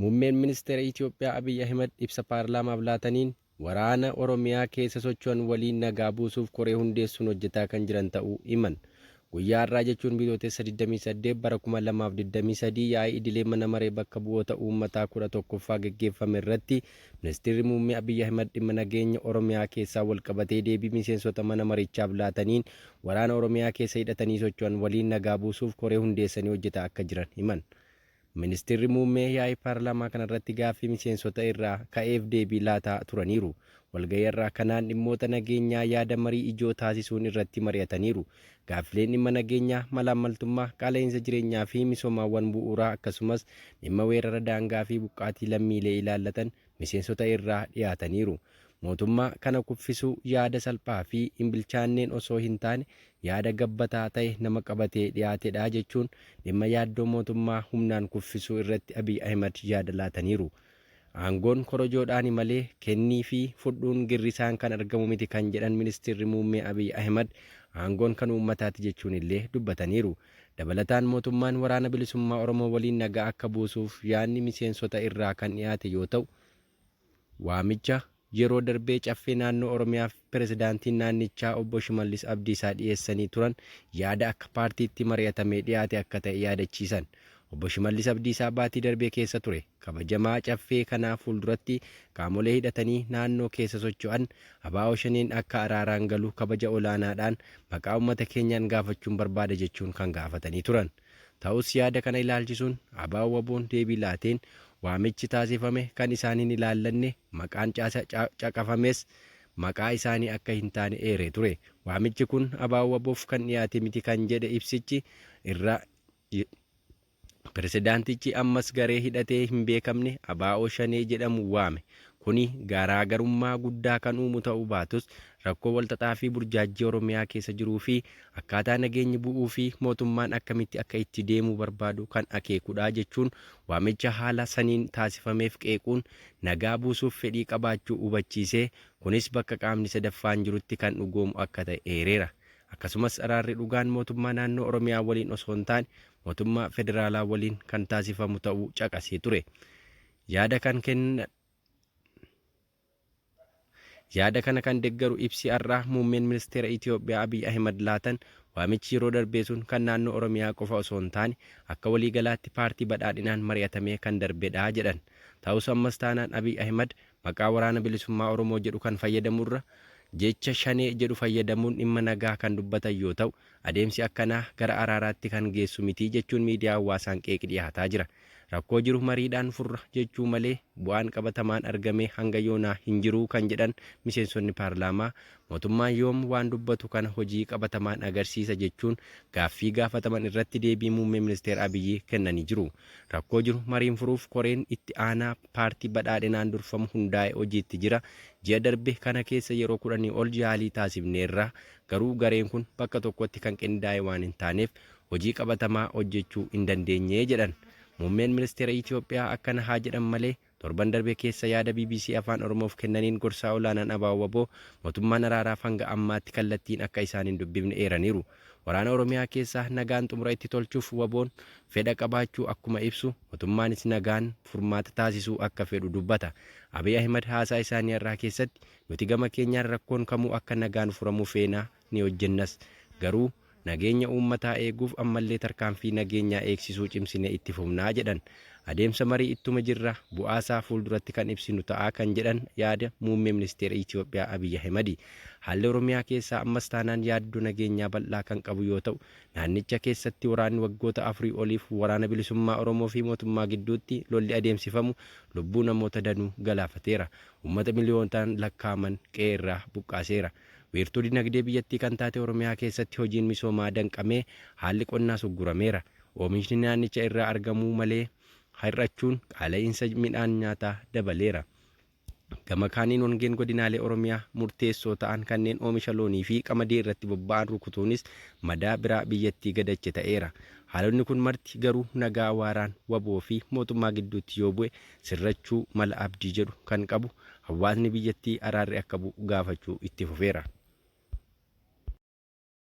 Muummeen Ministeera Itoophiyaa Abiy Ahimad ibsa paarlaamaaf laataniin waraana Oromiyaa keessa socho'an waliin nagaa buusuuf koree hundeessuun hojjetaa kan jiran ta'uu himan. Guyyaa har'aa jechuun Bitootessa 28 bara 2023 yaa'ii idilee mana maree bakka bu'oota uummataa 11ffaa geggeeffame irratti Ministirri Muummee Abiy Ahimad dhimma nageenya Oromiyaa keessaa walqabatee deebii miseensota mana marichaaf laataniin waraana Oromiyaa keessa hidhatanii socho'an waliin nagaa buusuuf koree hundeessanii hojjetaa akka jiran himan. Ministirri Muummee yaa'ii paarlaamaa kanarratti gaaffii miseensota irraa ka'eef deebii laataa turaniiru. Walgahii har'aa kanaan dhimmoota nageenyaa yaada marii ijoo taasisuun irratti mari'ataniiru. Gaaffileen dhimma nageenyaa, malaammaltummaa, qaala'iinsa jireenyaa fi misoomaawwan bu'uuraa akkasumas dhimma weerara daangaa fi buqqaatii lammiilee ilaallatan miseensota irraa dhiyaataniiru. Mootummaa kana kuffisuu yaada salphaa fi hin bilchaanneen osoo hin taane yaada gabbataa ta'e nama qabatee dhiyaatedha jechuun dhimma yaaddoo mootummaa humnaan kuffisuu irratti Abiy Ahimad yaada laataniiru. Aangoon korojoodhaani malee kennii fi fudhuun girrisaan kan argamu miti kan jedhan Ministirri Muummee Abiy Ahimad aangoon kan uummataati jechuunillee dubbataniiru. Dabalataan mootummaan Waraana Bilisummaa Oromoo waliin nagaa akka buusuuf yaadni miseensota irraa kan dhiyaate yoo ta'u, waamicha yeroo darbee Caffee Naannoo Oromiyaaf Pirezidaantiin naannichaa Obbo Shimallis Abdiisaa dhiyeessanii turan yaada akka paartiitti mari'atamee dhiyaate akka ta'e yaadachiisan. Obbo Shimallis Abdiisaa baatii darbee keessa ture kabajamaa Caffee kanaa fuulduratti qaamolee hidhatanii naannoo keessa socho'an ABO Shaneen akka araaraan galu kabaja olaanaadhaan maqaa uummata keenyaan gaafachuun barbaada jechuun kan gaafatanii turan. Ta'us yaada kana ilaalchisuun ABO-WBOn deebii laateen waamichi taasifame kan isaan hin ilaallanne, maqaan caqafames maqaa isaanii akka hin taane eeree ture. Waamichi kun ABO-WBOf kan dhiyaate miti kan jedhe ibsichi, irra Pirezidaantichi ammas garee hidhatee hin beekamne ABO Shanee jedhamu waame. Kuni garaagarummaa guddaa kan uumu ta'uu baatus rakkoo walxaxaa fi burjaajjii Oromiyaa keessa jiruu fi akkaataa nageenyi bu'uu fi mootummaan akkamitti akka itti deemuu barbaadu kan akeekudha jechuun waamicha haala saniin taasifameef qeequun nagaa buusuuf fedhii qabaachuu hubachiisee kunis bakka qaamni sadaffaan jirutti kan dhugoomu akka ta'e eereera. Akkasumas araarri dhugaan mootummaa naannoo Oromiyaa waliin osoo hin taane mootummaa federaalaa waliin kan taasifamu ta'uu caqasee ture. Yaada kan kenna Yaada kana kan deggaru ibsi har'a muummeen ministeera Itoophiyaa Abiy Ahimad laatan waamichi yeroo darbee sun kan naannoo Oromiyaa qofa osoo hin taane akka waliigalaatti paartii badhaadhinaan mari'atamee kan darbedha jedhan. Ta'us ammas taanaan Abiy Ahimad Maqaa Waraana Bilisummaa Oromoo jedhu kan fayyadamurra jecha Shanee jedhu fayyadamuun dhimma nagaa kan dubbatan yoo ta'u, adeemsi akkanaa gara araaraatti kan geessu miti jechuun miidiyaa hawaasaan qeeqi dhiyaataa jira. Rakkoo jiru mariidhaan furra jechuu malee bu'aan qabatamaan argame hanga yoonaa hin jiru kan jedhan miseensonni paarlaamaa, mootummaan yoom waan dubbatu kana hojii qabatamaan agarsiisa jechuun gaaffii gaafataman irratti deebii Muummee Ministeera Abiyyi kennanii jiru. Rakkoo jiru mariin furuuf koreen itti aanaa Paartii Badhaadhinaan durfamu hundaa'e hojiitti jira. Ji'a darbe kana keessa yeroo kudhanii ol yaalii taasifneerra. Garuu gareen kun bakka tokkotti kan qindaa'e waan hin taaneef hojii qabatamaa hojjechuu hin dandeenye jedhan. Muummeen Ministeera Itoophiyaa akkana haa jedhan malee torban darbe keessa yaada bbc Afaan Oromoof kennaniin gorsaa olaanaan Abo-wbo mootummaan araaraaf hanga ammaatti kallattiin akka isaan hin dubbifne eeraniiru. Waraana Oromiyaa keessaa nagaan xumura itti tolchuuf WBOn fedha qabaachuu akkuma ibsu, motummaanis nagaan furmaata taasisuu akka fedhu dubbata. Abiy Ahimad haasaa isaanii har'aa keessatti, nuti gama keenyaan rakkoon kamuu akka nagaan furamu feena, ni hojjennas. Garuu, nageenya uummataa eeguuf ammallee tarkaanfii nageenyaa eegsisuu cimsinee itti fufna jedhan. Adeemsa marii ittuma jirra, bu'aasaa fuulduratti kan ibsinu ta'a kan jedhan yaada Muummee Ministeera Itiyoophiyaa Abiy Ahimadi. Haalli Oromiyaa keessaa ammas taanaan yaaddoo nageenyaa bal'aa kan qabu yoo ta'u, naannicha keessatti waraanni waggoota afurii oliif Waraana Bilisummaa Oromoo fi mootummaa gidduutti lolli adeemsifamu lubbuu namoota danuu galaafateera. Uummata miliyoonotaan lakkaa'aman qe'ee irraa buqqaaseera. Wiirtuu dinagdee biyyattii kan taate Oromiyaa keessatti hojiin misoomaa danqamee haalli qonnaas uggurameera. Oomishni naannicha irraa argamuu malee hir'achuun qaala'iinsa midhaan nyaataa dabaleera. Gama kaaniin hongeen godinaalee Oromiyaa murteessoo ta'an kanneen oomisha loonii fi qamadii irratti bobba'an rukutuunis madaa biraa biyyattii gadache ta'eera. Haalonni kun marti garuu nagaa waaraan wbo fi mootummaa gidduutti yoo bu'e sirrachuu mala abdii jedhu kan qabu hawaasni biyyattii araarri akka bu'u gaafachuu itti fufeera.